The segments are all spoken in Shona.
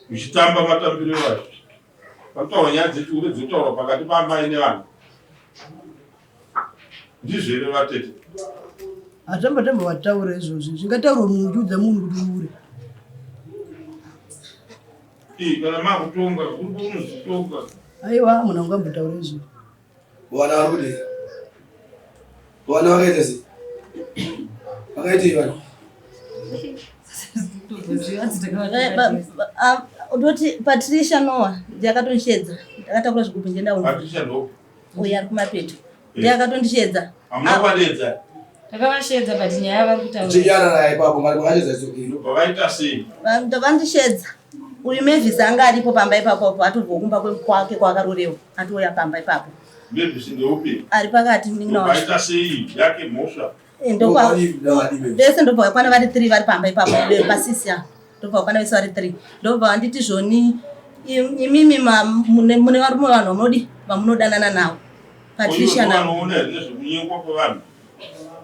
Muchitamba matambiro iwayo. Panotaurwa nyaya dzechihure dzinotaurwa pakati paamai nevana. Ndizvo here vatete? Hatamba tamba vataura izvozvo. Zvingataurwa munhu uchiudza munhu kuti hure. Ii kana makutonga kuri kunozotonga. Aiwa munhu angambotaura izvozvo. Vana vari kudii? Vana vakaita sei? Vakaitei vana? Ndoti Patricia Noah ndiye akatondishedza. Ndakatakura zvigubhu ndienda kumba. Patricia Noah. Uyo ari kumapeto. Ndiye akatondishedza. Hamuna kuvadedza? Takavashedza but nyaya vari kutaura. Chinyararai ipapo mari makashedza it's okay. Ndobva vaita sei? Ndovandishedza. Uyu Mavis anga aripo pamba ipapo apo atobva kumba kwake kwaakarorewa atouya pamba ipapo. Mavis ndeupi? Ari pakati munin'ina wacho. Vaita sei yake mhosva? Eh, vese ndobva vakwana vari 3 vari pamba ipapo pasisi apa. Ndobva vakwana vese vari 3. Ndobva vanditi zvoni imimi mune varume vanhu vamunodi vamunodanana navo. Patricia na vanoona here nezvekunyengwa kwevanhu?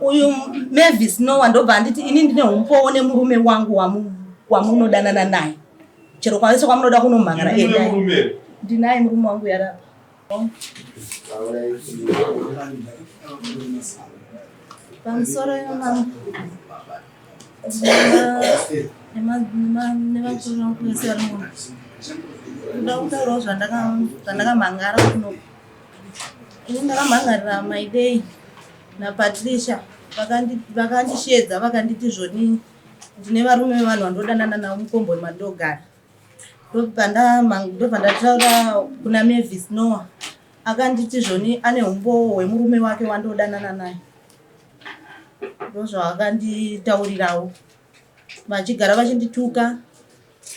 Uyu Mavis Noah ndobva anditi ini ndine umbowo nemurume wangu wamunodanana naye. Chero kwavese kwamunoda kunomhangara endai. Ndinaye murume wangu yarapa. Pamusoro nevakuru vangu vese vari muno. Ndoda kutaurawo zvandakamhangara kuno. Ini ndakamhangarira Maidei naPatricia vakandisheedza vakanditi zvoni ndine varume vevanhu vandodanana navo mukomboni mandogara. Ndobva ndataura kuna Mavis Noah akanditi zvoni ane umbowo hwemurume wake wandodanana naye. Ndozvavakanditaurirawo vachigara vachindituka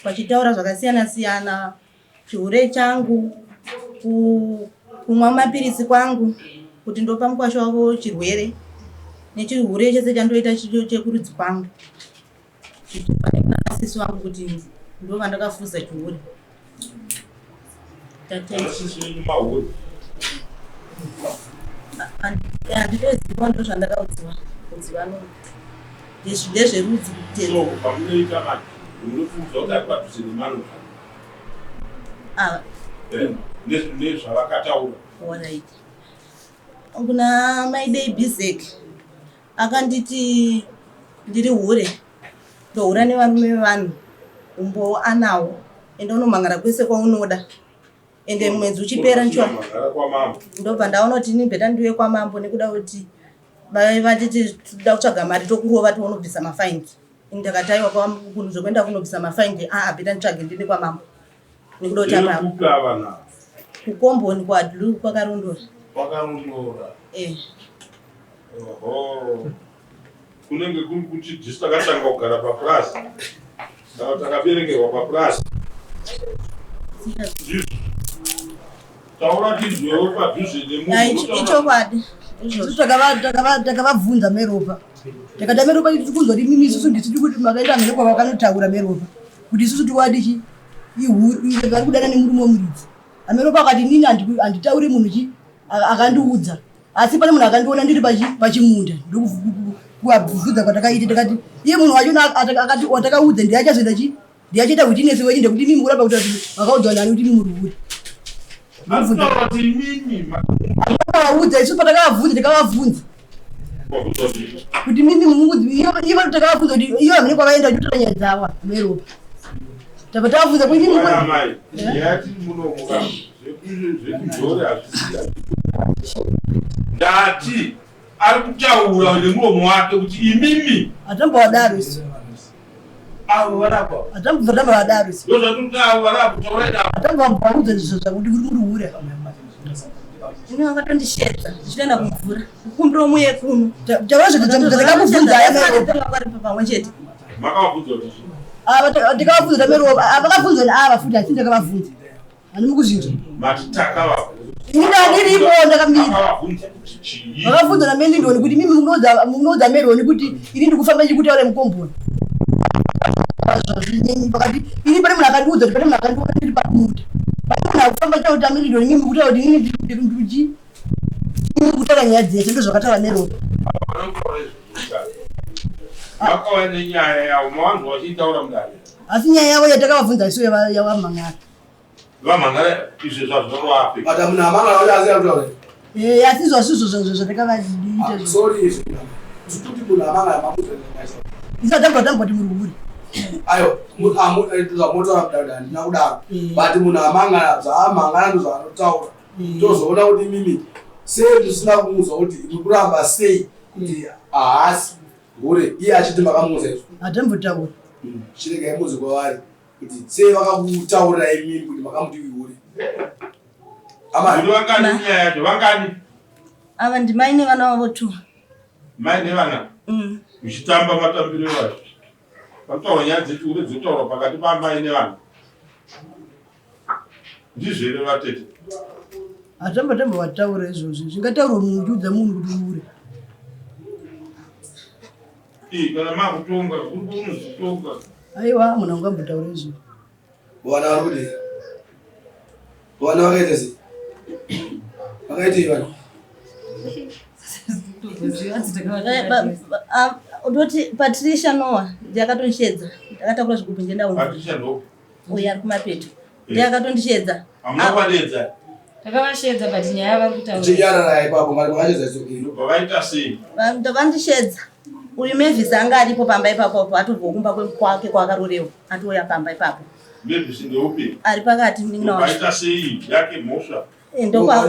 vachitaura zvakasiyana siyana chihure changu, kumwa mapiritsi kwangu kuti ndopa mukwasha wavo chirwere nechihure chese chandoita chekurudzi kwangu. Sisi vangu kuti ndovandakafuza chihure. Sisi venyu mahure. Handitoziva ndozvandakaudziwa kunzi vano ndezverudzi kutenda. So pamunoita manje munotiudza kuti ari padhuze nemano ava eh, nezvavakataura. Alright. Kuna Maidei Bizek akanditi ndiri hure ndohura nevarume vevanhu umbowo anawo ende unomhangara kwese kwaunoda ende mwedzi uchipera ncho ndobva ndaona kuti ini bheta ndiuye kwamambo nekuda kuti vatiti toda kutsvaga mari tokurova tiwonobvisa mafaindi ini ndakati aiwa zvekuenda kunobvisa mafaindi aa bheta nditsvage ndinde kwamambo nekuda kuti apa kukomboni kwadlu kwakarondora kwakarondora eh Oho. Kunenge kuri kuti tisu takatanga kugara papurazi kana takaberekerwa papurazi. Ndizvo. Taura tizwewo padhuze nemunhu. Ichokwadi. Isusu takavabvunza meropa takada meropa tiri kunzwa kuti mimi isusu ndisu tiri kuti makaenda mhene kwavakanotaura meropa kuti isusu tiwadi chi vari kudana nemurume wemuridzi ameropa akati inini handitauri munhu chi akandiudza asi pane munhu akandiona ndiri pachimunda ndokuvabvunza kwatakaita takati iye munhu wacho akati watakaudza ndiye achazoita chi ndiye achaita witness wenyu ndekuti imimi kuramba kuti makaudzwa nani kuti imimi muri hure akavaudza isu patakavabvunza takavabvunza kuti mimi ivo takavabvunza kuti iyo hamene kwavaenda vachitora nyaya dzavo ameropa tabva tavabvunza kuti imimi Ndati ari kutaura nemuromo wake kuti imimi hatambowadaro isu avo varapa hatambowadaro isu ndozvatiri avo varapa taurai navo hatambovabvunza izvo zvakuti uri muri hure Ini vakatondishedza ndichitoenda kumvura kukumbira muye kuno taura zvatakakubvunza pamwe chete makavabvunza kuti chii ndikavabvunza tameropa vakabvunzwa neava futi asi ndakavabvunza Ani mukuzvinzwa? Mati takava. Ini ndandiripo ndakamira. Akavabvunza kuti chii? Vakabvunza na Melindoni kuti mimi munoudza munoudza Meloni kuti ini ndikufamba ndichikutaura mukomboni. Zvinyenyi pakati ini pane munhu akandiudza kuti pane munhu akandiona ndiri pamunda. Pane munhu akufamba chauta Melindoni mimi mukutaura kuti ini ndiri ndikuchi ini kutaura nyaya dzese ndozvakataura Meloni. Vanotaura izvozvo. Vakauya nenyaya yavo mavanzwa vachitaura mudare. Asi nyaya yavo yatakavabvunza isu yavamhan'ara. Vamhan'ara izvi zvazvinovapi? But munhu amhan'ara wacho asina kutaura. Eh, asi izvo asizvo zvatakavaita ah, izvo. Sorry izvi. Kuti munhu amhan'ara mamuudza. Isu atambwa tambwa kuti muri hure. Ayo, zvamotaura kudaro handina kudaro. Eh. But munhu amhan'ara zvaamhan'ara ndozvaanotaura. Eh. Tozoona kuti imimi sei musina kumuudza kuti muri kuramba sei kuti haasi hure iye achiti makamuudza izvo. Hatambotaura. Chiregai muudze kwavari. Kuti sei vakakutaurirai imimi kuti makamuti hure? Amai. Vangani nyaya yacho vangani? Ava ndimai nevana vavo two. Mai nevana? Mm. Muchitamba matambiro iwayo. Panotaurwa nyaya dzechihure dzotaurwa pakati paamai nevana. Ndizvo here vatete? Hatamba tamba vataura izvozvi. Zvingataurwa munhu uchiudza munhu kuti hure. Ii kana makutonga kuri kunozotonga. Aiwa munhu angambotaura izvo. Vana vari kudii? Vana vakaita sei? Vakaitei vana? Ndoti Patricia Noah ndiye akatondishedza. Ndakatakura zvigubhu ndienda uko. Patricia Noah. Uyo ari kumapeto. Ndiye akatondishedza. Hamuna kuvadedza? Takavashedza but nyaya vari kutaura. Chinyararai ipapo mari makashedza it's okay. Ndobva vaita sei? Ndovandishedza. Uyu Mavis anga aripo pamba ipapo apo atobva kumba kwake kwaakarorewa atouya pamba ipapo. Mavis ndeupi? Ari pakati munin'ina wacho. Vaita sei yake mhosva? Eh, ndokwa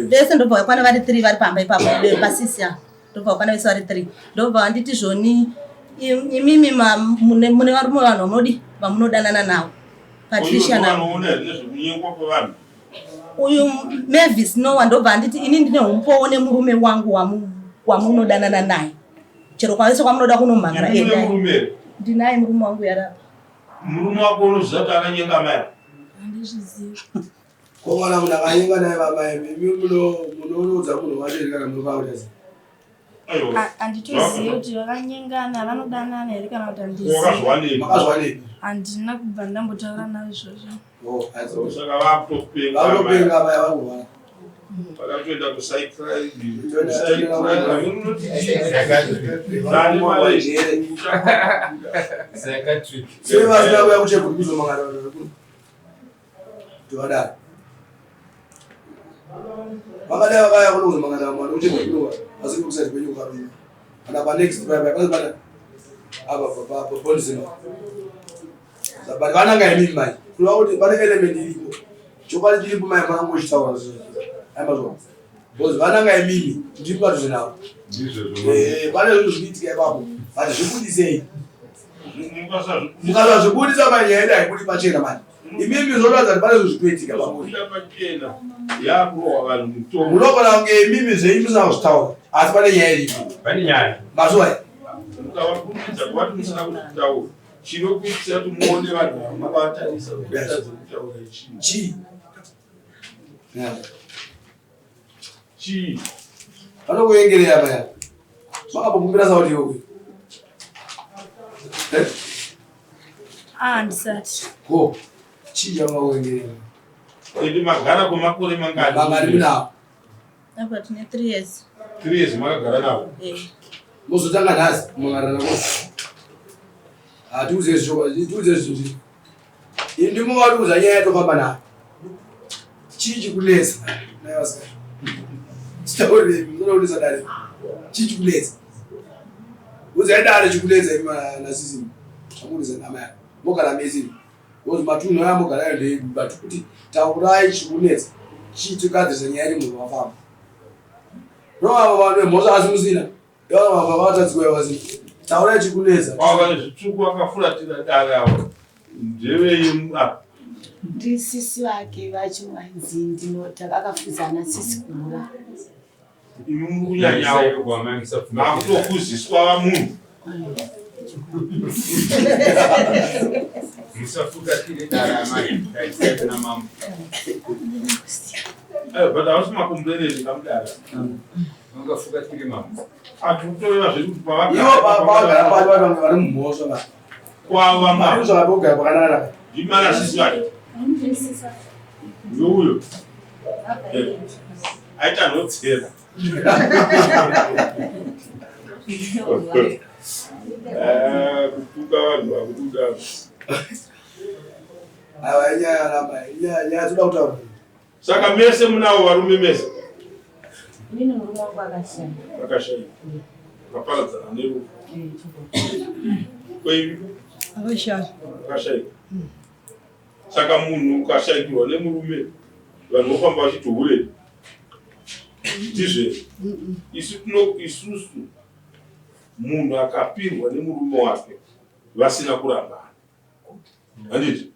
vese ndobva vakwana vari 3 vari pamba ipapo pasisi apa. Ndobva vakwana vese vari 3. Ndobva vanditi zvoni imimi mune varume vanhu vamunodi vamunodanana navo. Patricia na vanoona nezvekunyengwa kwevanhu. Uyu Mavis Noah ndobva anditi ini ndine humbowo nemurume wangu wamunodanana naye. Chero kwavese kwamunoda kunomhangara endai. Ndinaye murume wangu yarapa. Murume wako unoziva kuti akanyenga mai? Handizvizivi. Ko kana munhu akanyenga naye vamai imi munoudza munhu wacho here kana munovaudza sei? Handitozivi kuti vakanyengana vanodanana here kana kuti handizivi. Wakazviwanepi? Makazviwanepi? Handina kubva ndambotaura navo izvozvo. Oh, oh, saka vakutopenga. Vakutopenga mai vangu. Vakatoenda kusaikrai. Sei vasina kuuya kucheguru kuzomangana vanhu kuti vadaro vakadai vakauya kuno kuzomangana mwana kucheguru vasiri kusaidi kwenyu kukaruma kana panext paya paya pana apa pabonzima but vananga imimi mai kureva kuti pane element iripo chokwadi chiripo mai manangochitaura aimazwa because vananga imimi ndiri padhuze navo eh, pane zvinhu zvikuitika ipapo but zvibudisei mukasazvibudisa panyaya yedu haibudi pachena mani imimi zvinoratidza kuti pane zvinhu zvikuitika pamuri munogona kunge imimi zvenyu musina kuzvitaura asi pane nyaya iripo mazuva mukavakurumidza kuvati musina kuzvitaura chinokuitira kuti muone vanhu vamakavatarisa kutadza kutaura chii chii chii vanokuengereya paya makapokumbira sauti yokuti eh? Ah, ndisati ko chii chamakakuengereya ende magara kwemakore mangani mangani munawo Apa tine 3 years. 3 years makagara navo? Eh. Mozotanga nhasi kumangarana kwose. Hatiuze zvo, tiuze zvinhu. Ini ndimo watiuza nyaya yatofamba nayo. Chii chikunetsa? Nayo vasikana. Sitaurire, munoda kunetsa dare. Chii chikunetsa? Udzai dare chikunetsa imi nasisi. Chakunetsa nama yako. Mogara mese. Because matunhu aya mogara ayo ndeedu but kuti taurai chikunetsa chii tigadzirisa nyaya iri munhu wafamba. No avo vanhu vemhosva asi musina. Ivava vava vatadzikwa vasina. Taurai chikunetsa. Avo vane zvitsvuku vakafuratira dare avo ndevei apa. Ndisisi vake vacho vanzi ndinota vakafudzana sisi kuhura. Imi muri kunyanyawo makutokuziswa vamunhu. Musafutatire dare amai, taisai kuna mambo. Eh, but hausi makomplainers kamudara. Mungafutatire mambo. Ati kutoreva zviri kuti pavagara. Ivo pavagara pacho vanhu vari mumhosva va. Kwava ma. Vari zvakatogara kwakanaka. Ndimana sisi vake. Ndouyo. Aita nhodzera. Eh, kutuka vanhu vakubuda. Aiwa inyaya yaramba inyaya nyaya dzoda kutaura. Saka mese munawo varume mese? Inini murume wangu akashaya. Akashaya. Akaparadzana nerufu. Kwenyu? Akashaya. Akashaya. Saka munhu ukashaikirwa nemurume vanhu vofamba vachiti hure. Ndizvo. Isu tino isusu munhu akapirwa nemurume wake vasina kurambana. Handiti?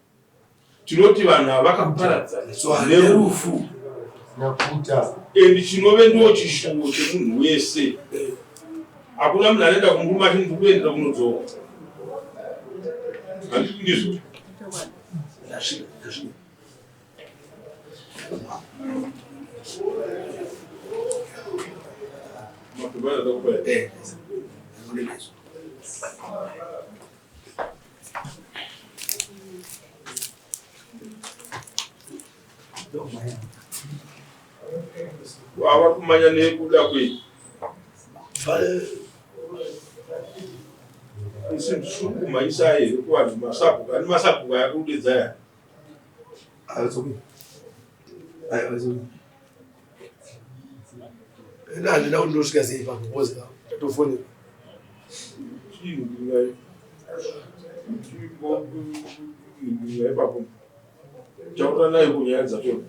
Tinoti vanhu ava vakaparadzana nerufu. And chinove ndo chishuwo chemunhu wese. Hakuna munhu anoenda kumurume achiti ndiri kuendera kunodzoka. Handiti ndizvo? Eh. Wava kumanya nekuda kwei? Isi ndisiri kumhanyisa here kuvanhu masabhuku ani masabhuku aya kudedza ya Enda handina kuti ndosvika sei ipapo because ndatofonera. Ipapo taura naye kunyaya dzacho.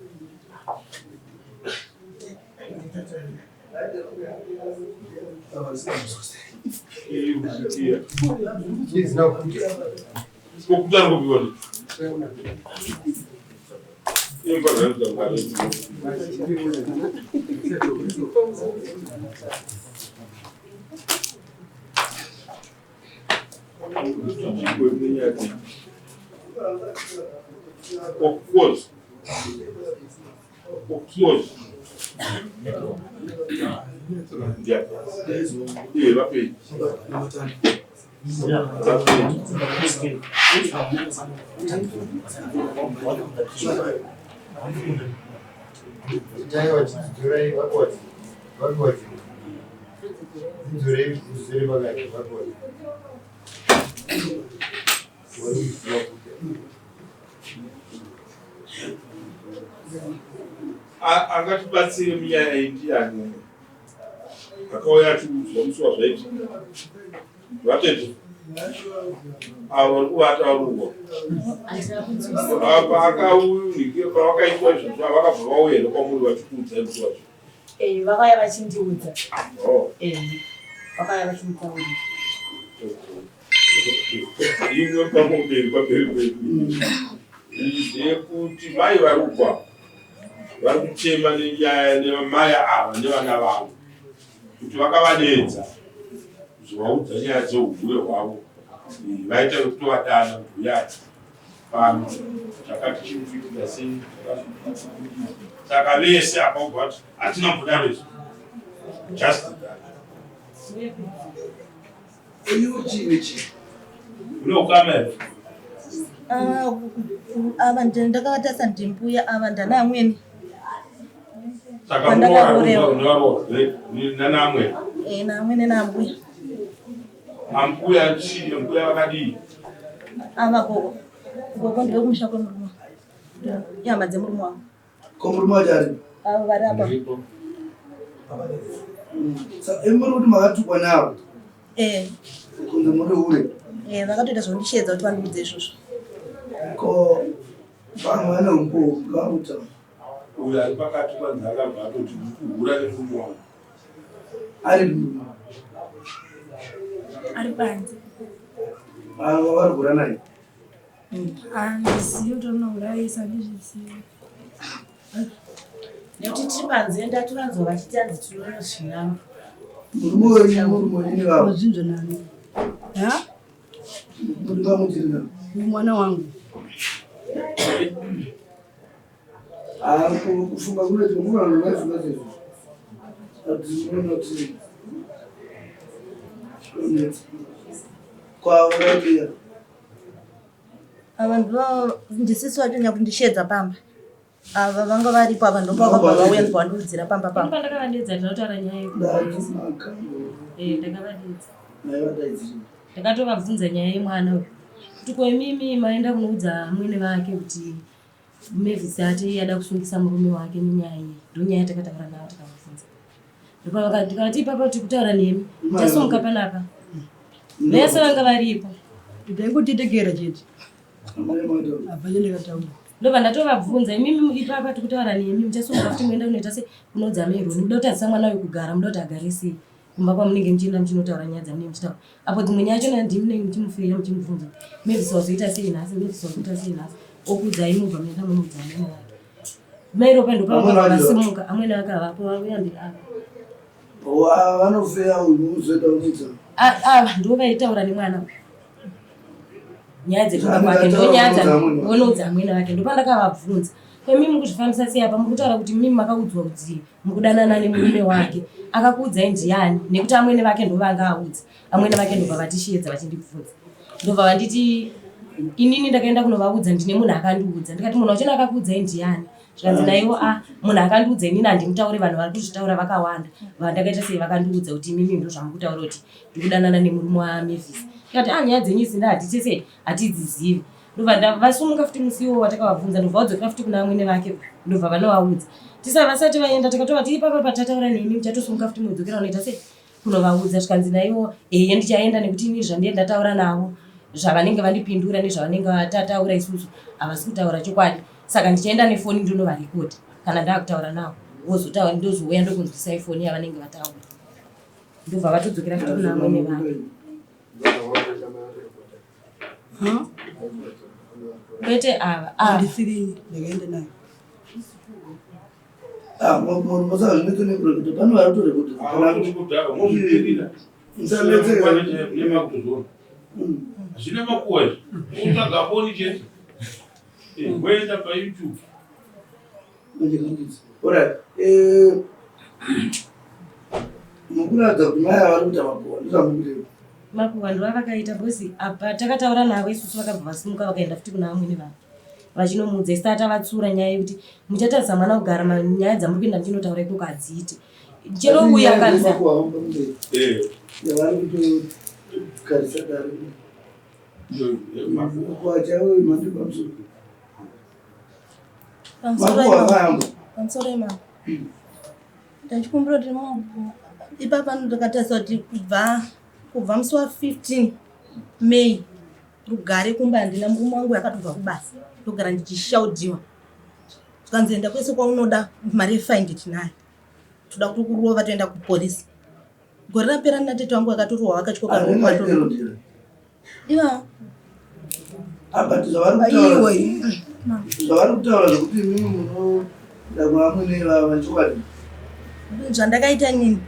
Of course. Of course. Yeah. Yeah, vape. Angatibatsire munyaya iyi ndiani? Akauya achiudzwa musi wazvaitika. Vatete avo vari kuvata vari kugwa apa pavakaitwa izvozvo vakabva vauya here kwamuri vachikuudzai musi wacho? Eh, vakauya vachindiudza. Oh. Eh, vakauya vachinditaurira. Imwe pamberi pamberi pedu ndeyekuti mai vari kugwa vari kuchema nenyaya nemai ava nevana vavo kuti vakavadeedza kuzovaudza nyaya dzeuhure hwavo vaita vekutovadana kuti huyai pano chakati chiri kuitika sei saka vese apa ubva vati hatina mbodaro izvo just that une ukama here Ah, ava ndakavatarisa ndimbuya ava ndana amweni saka Pandakarorewa. munoona nana amweni Eh, naamwene naambuya ambuya chii ambuya vakadii ava gogo gogo ndevekumusha kwemurume wangu. Ihama dzemurume wangu Ko murume wacho ari? Avo vari apa. Saka imi muri kuti makatukwa navo? Eh. Kunzi muri hure? Eh, vakatoita zvondisheedza kuti vandiudze izvozvo. Ko vamwe vane umbowo ngavakuta. Uyo ari pakati kwanzi akabva atoti ndikuhura nemurume wangu. Ari murume. Ari panze. Avo vari kuhura naye. Handizivi kuti unourayisa handizvizivi. Nekuti tiri panze ndativanzwa vachiti hanzi tinonozviramba. Murume wenyu murume wenyu nevavo. Wazvinzwa nani? Ha? Muri vamuchiri navo. Mwana wangu. Ah, kufunga kunoita murume vanhu vaifunga sezvo. Ati munoona kuti zvinonetsa. Kwavo vaidiya. Ava ndivo ndisisi wacho nyakundisheedza pamba. Ava vanga varipo ava ndopavabva vauya ndobva vandiudzira pamba pamba. Pandakavadedza ndinotaura nyaya yekuti eh ndakavadedza. Ndakatovabvunza nyaya yemwana uyu. Kuti ko imimi maenda kunoudza amwene vake kuti Mavis ati ada kusungisa murume wake nenyaya iyi. Ndonyaya yatakataura navo tikavabvunza. Ndopavakati ipapa tiri kutaura nemi. Tasumuka panapa. Vese vanga varipo. Ndaingotetekera chete. Hapana ndakataura. Ndobva ndatovabvunza imimi ipapa tiri kutaura nemi muchasumuka futi moenda kunoita se kunoudza Meroni. Muda kutadzisa mwana uyu kugara muda kuti agare sei kumba kwamunenge muchienda muchinotaura nyaya dzamunenge muchitaura. Apo dzimwe nyaya chona ndimi munenge muchimufeya muchimubvunza Mavis wazoita sei nhasi Mavis wazoita sei nhasi okuudzai mobva maenda munoudza amwene vake. Mai Ropa ndopavakabva vasimuka amwene vake havapo vauya ndeava. Vanofeya uyu uzoita unoudza. Ava ndivo vaitaura nemwana uyu. Nyaya dzekuda kwake ndonyaya dzaonoudza amwene vake ndopandakavabvunza. Ko imimi mukuzvifambisa sei apa mukutaura kuti imimi makaudzwa kuti mukudanana nemurume wake akakuudzai ndiyani nekuti amwene vake ndovanga audza amwene vake ndobva vatisheedza vachindibvunza ndobva vanditi inini ndakaenda kunovaudza ndine munhu akandiudza ndikati munhu wachona akakuudzai ndiyani zvikanzi naivo a ah, munhu akandiudza inini handimutaure vanhu vari kuzvitaura vakawanda vandakaita sei vakandiudza kuti imimi ndozvamukutaura kuti ndikudanana nemurume wamavis ndikati a ah, nyaya dzenyu idzi ndahatite sei hatidzizivi ndobva vasumuka futi musi iwowo watakavabvunza ndobva vadzokera futi kuna amwene vake ndobva vanovaudza tisa vasati vaenda takatovati ipapa patataura nemi muchatosumuka futi modzokera unoita sei kunovaudza zvikanzi naiwo eye ndichaenda nekuti ini zvandiye ndataura navo zvavanenge vandipindura nezvavanenge vatataura isusu havasi kutaura chokwadi saka ndichaenda nefoni ndinovarekodha kana ndakutaura navo vozotaura ndozouya ndokunzwisai foni yavanenge vataura ndobva vatodzokera futi kuna amwene vake kwete ava andisirini ndakaenda nayo ah, pane vari kutorekodha zvine makuwa izvi utsvaga foni chete eh, woenda payoutube Alright. Eh, mukuratidza kuti mai ava vari kuita makuhwa ndozvamukureva. Makuhwa ndivo avakaita because apa takataura navo isusu vakabva vasimuka vakaenda futi kuna vamwene vavo vachinomuudza isu tavatsura nyaya yekuti muchatarisa mwana kugara nyaya dzamuri kuenda muchinotaura ikoko hadziite chero uyu akanzi eh. Yavari kutogarisa dare. Makuhwa chaiwo mhando pamusoro. Pamusoro imambo. Ndachikumbira kuti ipapa ndakatarisa kuti kubva kubva musi wa 15 May rugare kumba handina murume wangu yakatobva kubasa ndogara ndichishaudhiwa zvikanzi enda kwese kwaunoda mari yefaindi tinayo toda kutokurova toenda kupolisi gore rapera natete wangu akatorohwa vakatyoka ruoko Iva. Apa zvavari kutaura. Zvavari kutaura zvekuti imimi munoda kuamwene vava chokwadi. Zvandakaita inini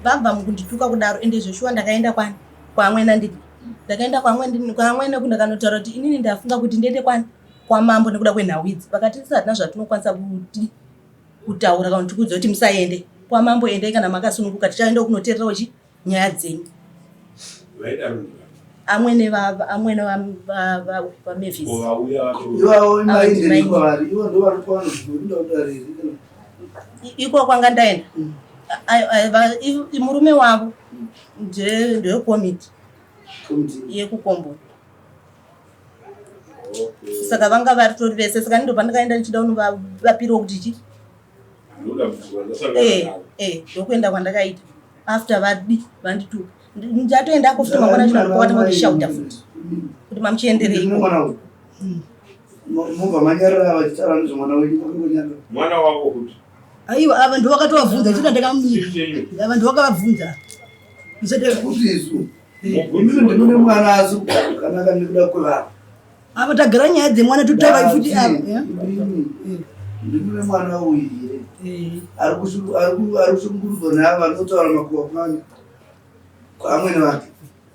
vabva mukundituka kudaro ende zveshuwa ndakaenda kwani kwaamwene anditi ndakaenda kwaamwene kwaamwene kundakanotaura kuti inini ndafunga kuti ndiende kwani kwamambo nekuda kwenhau idzi vakati isu hatina zvatinokwanisa kuti kutaura kana kuti kuudza kuti musaende kwamambo endai kana makasununguka tichaenda kunoteererawo chi nyaya dzenyu amwene amwene vaMavis iko kwanga ndaenda mm. murume wavo ndewekomiti yekukomboni saka vanga varitori vese saka ndopandakaenda ndichida kunovapirawo kuti chii Eh, eh, ndokuenda kwandakaita after vadi vandituka ndatoendako futi mangwana chino ndopakatanga kundishauta futi kuti mamuchienderei mobva manyarara vachitaura nezvemwana wenyu makangonyarara mwana wavo kuti aiwa ava ndo vakatovabvunza isati ndakamira ava ndo vakavabvunza isati kuti isu imimi ndimune mwana asi kanaka nekuda kwevanhu Apa tagara nyaya dzemwana totaura futi apa. Ndimune mwana uyu here? Eh. Ari kushungurudzwa neava vanotaura makuva kwani kwaamwene vake.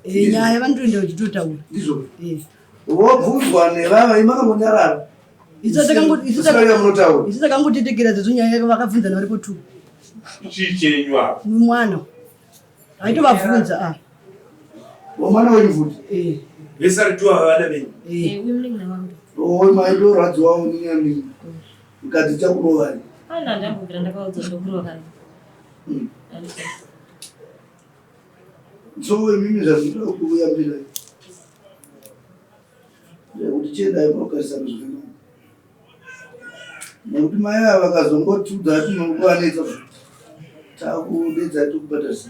Eh, nyaya vanotoenda vachitotaura. Ndizvo. Eh. Vobvunzwa nevava imakambonyarara. Isu takangotetekera dzedzo nyaya vakabvunzana varipo tu. Chii chenyu apa? Mwana. Aitovabvunza ah. Mwana wenyu futi? Eh. Vese ari tu ava vana venyu? Eh, uyu munin'ina wangu. Oh, maidorwadziwawo nenyaya mukadzi chakurovai. Ana ndambobvira ndakaudza ndokurova kani. Hmm. So imimi zvazvinoda kuyambira. Kuti chiendai munogarisana zvakanaka. Nekuti mai ava vakazongotiudza kuti munovanetsa takudedza tokubhadharisa.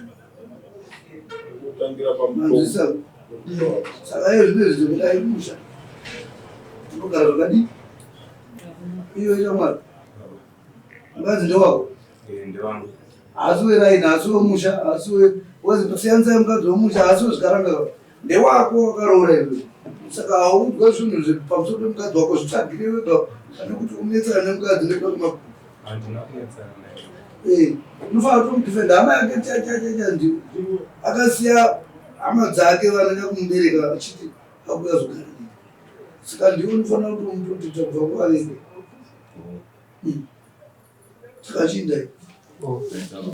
Kutangira pamutongo. Manzwisisa? Saka iye zvino izvi zvekudai musha. Unogara zvakadii? Iyo shamwari. Mukadzi ndewako? Eh, ndewangu. Haasi weraini, haasi wemusha, haasi we siyanisai mukadzi wemusha, haasi wezvikaranga. Ndewako wakaroora iwe. Saka hauudzwa zvinhu zve pamusoro pemukadzi wako zvitsvagire wega pane kuti unetsana nemukadzi nekuda kwemakuhwa. Handina kunetsana naye. Eh, unofanira kutomudefenda hama yake chachachacha ndiwe. Akasiya hama dzake vananya kumubereka achiti akuya zogara neni. Saka ndiwe unofanira kutomuprotecta kubva kuvavengi. Saka chiindai.